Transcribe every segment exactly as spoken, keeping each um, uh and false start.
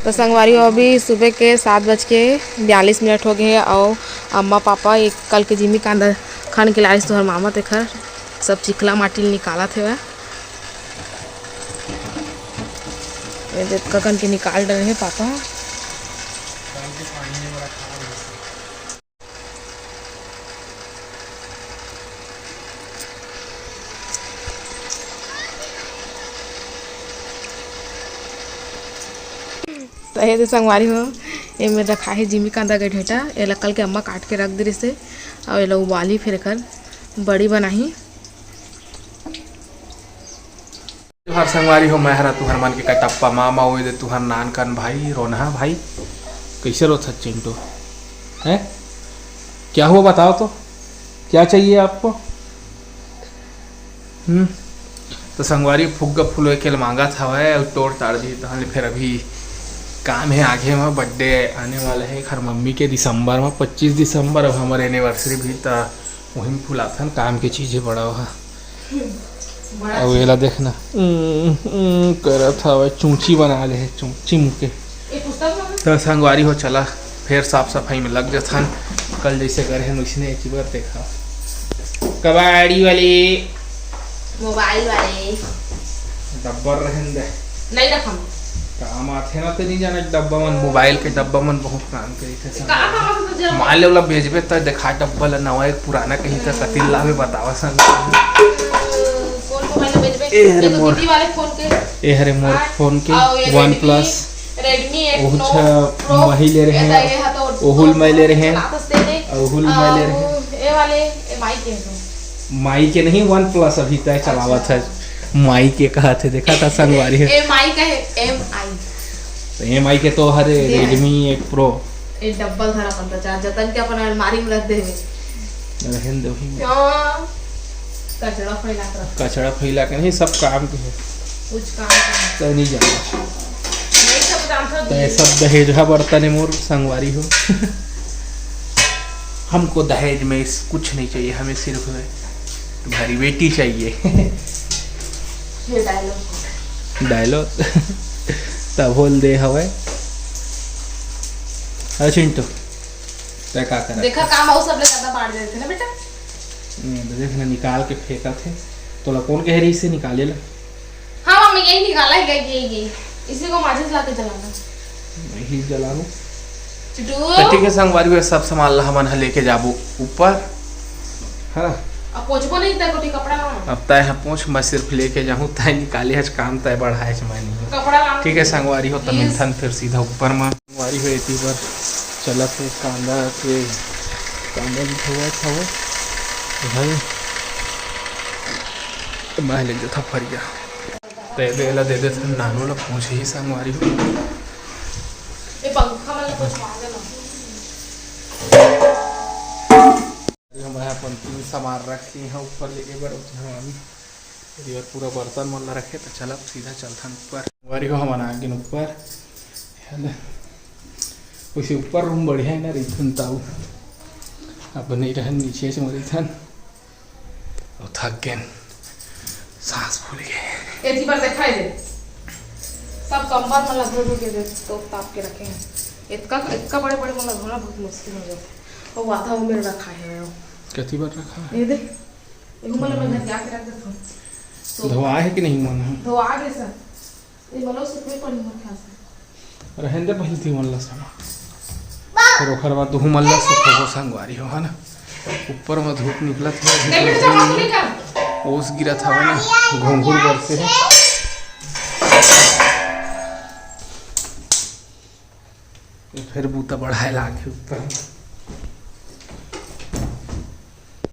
तो संगवारी हो, अभी सुबह के सात बज के बयालीस मिनट हो गए हे, अउ अम्मा पापा एक कल के जिमी कांदा खन के लाइस, तोहर मामा तेखर सब चिखला माटी ल निकालत हेवय। ये देख, ककन के निकाल डरे हे पापा। तो ये दे संगवारी हो, एमे रखा हे जिमी कांदा के ढेटा। एला कल के अम्मा काट के रख दे रिसे, अउ एला उबाली, फिर एकर बड़ी बनाही। तुहर संगवारी हो, मैं हरा तुहर मन के कटप्पा मामा, ओए दे तुहर नानकन भाई, रोनहा भाई। कैसे रोथस चिंटू? हैं? क्या हुआ बताओ तो, क्या चाहिए आपको? हम्म, तो संगवारी फुग्गा फूल के मांगत हवय, अउ तोड़ ताड़ दी, तहन ले फिर अभी काम हे आगे म, birthday आने वाला हे एखर मम्मी के दिसंबर म, पच्चीस दिसंबर, अब हमर anniversary भी, त उही म फुलाथन, काम के चीज हे बड़ा ओहा। बड़ा अउ चीज। एला देखना, उम, उम, करत हवय, चूंची बना ले हे, चूंची मुके। ये पुस्तक में त संगवारी हो, चला फेर साफ सफाई में लग जथन। कल जैसे करे हन वैसने एक बार देखा। कबाड़ी वाले, मोबाइल वाले। डब्बा रहन दे। नहीं रखम। काम आथे ना तो नहीं जाना, डब्बा मन, मोबाइल के डब्बा मन बहुत काम करी थे। का काम आथे तो जरा मान ले ओला बेचबे त देखा डब्बा ला नवा एक पुराना कहीं त कतिल लावे बतावा संग। कौन मोबाइल बेचबे? ए हरे मोर। कितनी वाले फोन के? ए हरे मोर फोन के, और ये वन Redmi प्लस। Redmi एट ओहू नौ छ Pro। मही ले रहे हैं, एदा ये हा तो ओहुल मैं ले रहे हैं, चलात हस तेने। ओहुल मैं ले रहे हैं। और ये वाले, ये माई के हैं तो। माई के नहीं, वन प्लस अभी तय चलावत अच्छा। है। माई के कहा थे, देखा था संगवारी है। ए माई का है, एम आई। तो एम आई के तो हरे ये है। Redmi eight Pro। ये डब्बल धरा अपन तो चार जतन के अपन अलमारी में रख देवे। रहन दे वही में। हाँ। कचड़ा फैला के रख। कचड़ा फैला के नहीं, सब काम के है। कुछ काम के नहीं। तो नहीं जाना। नहीं सब काम था तो ये सब दहेज हा बर्तन है मोर संगवारी हो। हमको दहेज में इस कुछ नहीं चाहिए, हमें सिर्फ तुम्हारी बेटी चाहिए। ये डायलॉग। डायलॉग। तब होल दे हवय। अरे चिंटू, तै का करा? देखा काम आऊ सब ले ज्यादा बांट देते ना बेटा। हम्म, तो देख ना, निकाल के फेंका थे। तोला कौन कह रही से निकाले ला? हाँ मम्मी, यही निकाला है, यही, यही, यही। इसी को माचिस लाके जलाना। यही जलाऊं। चिंटू। तो ठीक है संगवारी, ये सब सामान ला हमन ह लेके जाबो ऊपर, है ना? अब पोंछबो नहीं, तय कोठी कपड़ा लाना। अब तय ह पोंछ, मैं सिर्फ लेके जाहूं, तय निकाले हच काम, तय बढ़ाए च मैं नहीं। कपड़ा लाना। ठीक है संगवारी हो, तो please। मिलथन फिर सीधा ऊपर में। संगवारी हो एती बर चलत हे कांदा के, कांदा भी धोवत हवे। भाई, मैं ले जथा फरिया। ते दे ला दे देथन, नानू ला पूछ ही संगवारी हो। ए पंखा मन ला पोंछवा देना। हमन ह अपन तीन सामान रखे हैं ऊपर लेके बर, उतना हम ये पूरा बर्तन मन ला रखे, तो चल अब सीधा चलथन ऊपर। संगवारी हो हमन आ गेन ऊपर। है ना? वैसे ऊपर रूम बढ़िया है ना, रहिथन ताऊ। अब नहीं रहन, नीचे से मरिथन। और थक गेन, सांस फूल गए। एती बार दिखाई दे, सब कंबल मन ला धो धो के दे, तो ताप के रखे हैं। इतना, इतना बड़े बड़े मन ला धोना बहुत मुश्किल हो जाता है। वो आधा वो मेरा रखा है। कति बार रखा है? ये दे, ये मन ला मैं घर जाके रख देता हूँ। तो धोआ है कि नहीं मन है? धोआ गए सर। ये मन ला सुखवे पड़ी मोर ख्याल से। रहन दे पहिल ती मन ला सब। फिर ओखर बाद तुहू मन ला सुखबो संगवारी हो, है ना? ऊपर में धूप निकलत हे, ओस गिरत हवे ना, घुंघुर बरसे हे। ये फिर बूता बढ़ाए लागे ऊपर।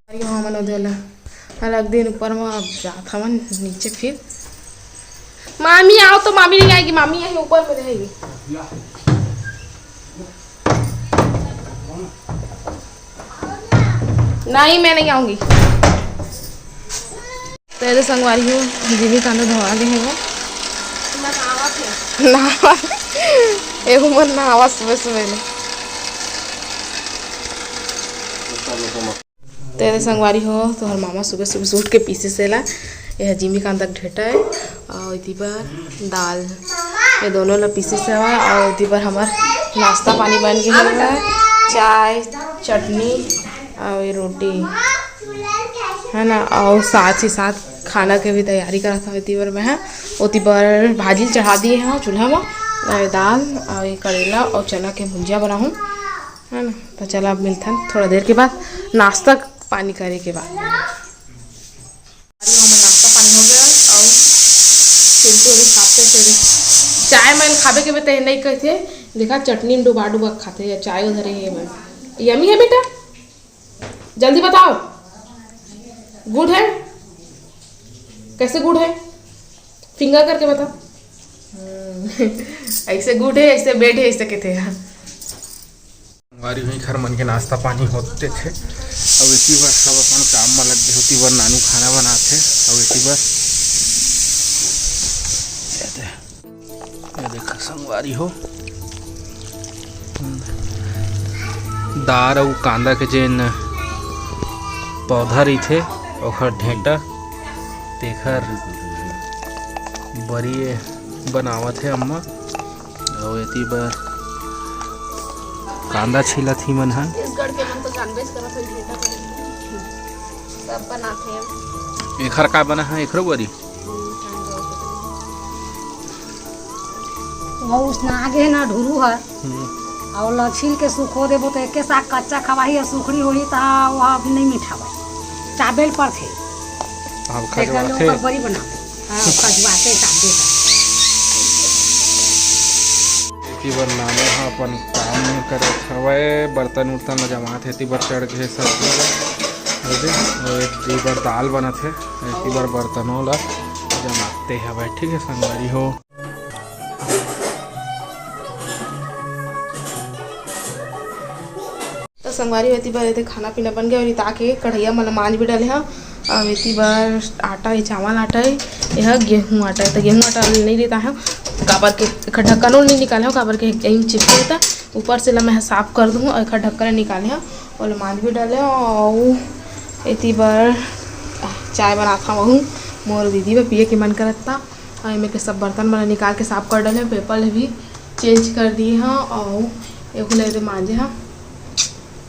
अरे हमन ओदे ला अलग दिन ऊपर में, अब जात हवन नीचे फिर। मामी आओ तो मामी नहीं आएगी, मामी यहीं ऊपर में रहेगी। नहीं, मैं नहीं आऊंगी। तो ये दे संगवारी हो, जिमी कांदा धोआ गए हैं वो। नहावत है। नहावत। एहू मन नहावत सुबह सुबह ले। तो ये दे संगवारी हो, तोहर मामा सुबह सुबह उठ के पीसे से ला। ये जिमी कांदा के ढेटा है और इती बार दाल। ये दोनों ला पीसे से हवय, अउ एती बर हमर नाश्ता पानी बन गे हवय, चाय, चटनी अउ ये रोटी, है ना। अउ साथ ही साथ खाना के भी तैयारी करत हवं एती बर मैं ह। ओती बर भाजी चढ़ा दिए हवं चूल्हा म, अउ ये दाल अउ ये करेला अउ चना के भुंजिया बनाहूँ, है ना। तो चला, अब मिलथन थोड़ा देर के बाद, नाश्ता पानी करे के बाद। अरे, हमर नाश्ता पानी हो गया अउ चिंटू अभी खाते फिर चाय मैं खाबे के बेटा नहीं कहते। देखा, चटनी में डुबा डुबा के खाते हैं, चाय उधर ही है मैं। यमी है बेटा, जल्दी बताओ, गुड है? कैसे गुड है? फिंगर करके बताओ। हम्म, ऐसे गुड है, ऐसे बेड है, ऐसे कहते हैं। संगवारी हो, इखर मन के नाश्ता पानी होते थे, अउ एती बर सब अपन काम म लग गे होती बर नानू खाना बनाथे, अउ एती बर ये देखा संगवारी हो, दार अउ कांदा के जेन पौधा रहिथे, ओखर ढेंटा, तेखर बरी बनावत हे अम्मा। अउ एती बर कांदा छीलत ही मन ह। छत्तीसगढ़ के मन तो जानबेच करत हो, ढेंटा करे सब बनाथे। एखर का बना है, एखरो बरी? वो उसना आगे है ना ढुरू है। हम्म। अउ ल छील के सुखो देबो तो एके साग कच्चा खवाही अउ सुखड़ी होही त वो अभी नहीं मिठावय। चाबेल परथे। अब तेकर ले खजवाथे। ओकर बरी बनाबो। हाँ, खजवाथे चाबेल। एती बर नानू ह अपन काम करत हवय, बर्तन उर्तन ल जमात हे, एती बर चढ़ गे हे सब्जी ल। एती बर दाल बनत हे, एती बर बर्तनों ल जमाते हवय। ठीक है संगवारी हो। तो संगवारी हो, एती बर एदे खाना पीना बन गया अउ एती आके कढ़ैया मन ल मांज भी डाले हंव। अउ एती बर आटा हे, चावल आटा हे, एहा गेहूं आटा हे। तो गेहूं आटा नहीं लेता है, काबर के एखर ढक्कन नहीं निकाले हंव, काबर के यहीं चिपके रहता। ऊपर से ला मैं साफ कर दूं अउ एखर ढक्कन निकाले हंव, ओला मांज भी डाले हंव। अउ एती बर चाय बनात हंव, मोर दीदी बर पिए के मन करत ता। अउ एमे के सब बर्तन मन ल निकाल के साफ कर डाले हंव, paper ल भी change कर दिए हंव। अउ एहू ल एदे मांजे हंव,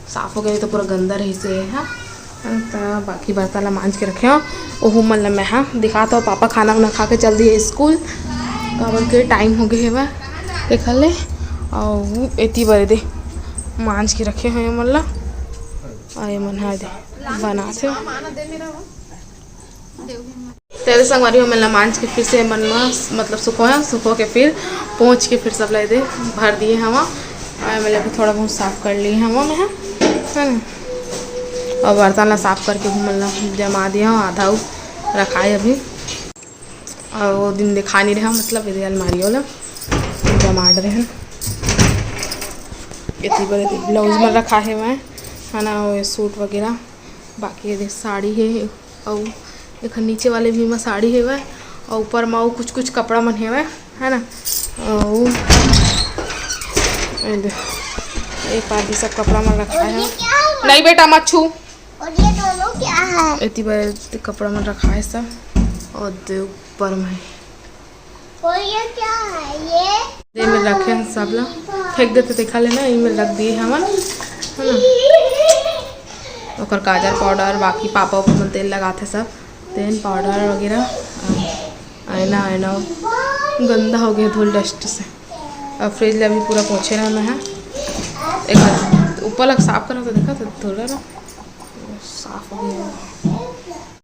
साफ हो गए, तो पूरा गंदा रहिस हे, हाँ। त बाकी बर्तन ला मांज के रखे हंव। ओहू मन ला मैं हा दिखात हंव। पापा खाना उना खा के चल दिए स्कूल, काबर के time हो गए हेवय, एखर ले। अउ एती बर एदे मांज के रखे हंव एमन ला। अउ एमन हा एदे बनात हे। तेरे संगवारी हो, मन ला मांज के फिर से मन म, मतलब, सुखो है, सुखो के फिर पोंछ के फिर सब ला एदे भर दिए हंव। अउ एमन ला भी थोड़ा बहुत साफ कर लिए हंव मैं, है ना। अउ बर्तन ला साफ करके भी मन ला जमा दिए हंव, आधा अउ रखाए अभी। अउ वो दिन देखा नहीं रहा, मतलब, एदे अलमारियों ला जमा डरे हन। एती बर एती blouse मन रखा हेवय, है ना, वो suit वगैरह। बाकी एदे साड़ी हे, अउ एखर नीचे वाले भी म साड़ी हेवय, अउ ऊपर म अउ कुछ कुछ कपड़ा मन हेवय, है ना। अउ एदे, ए पार भी सब कपड़ा मन रखा हे। नहीं बेटा, मत छू। और ये दोनों क्या है? एती बर एती कपड़ा मन रखा हे सब, अउ एदे ऊपर में हे। और ये क्या है? ये दे में रखे हन सब ला, फेंक देते, देखा लेना, इमे रख दिए हमन, है ना। ओकर काजर powder, बाकी पापा ओपा मन तेल लगाथे सब, तेल powder वगैरह, आईना, आईना गंदा हो गया धूल dust से। अब fridge ला भी पूरा पोंछे रहना है, एक ऊपर लग साफ करना तो देखा तो धूल ना साफ हो गया।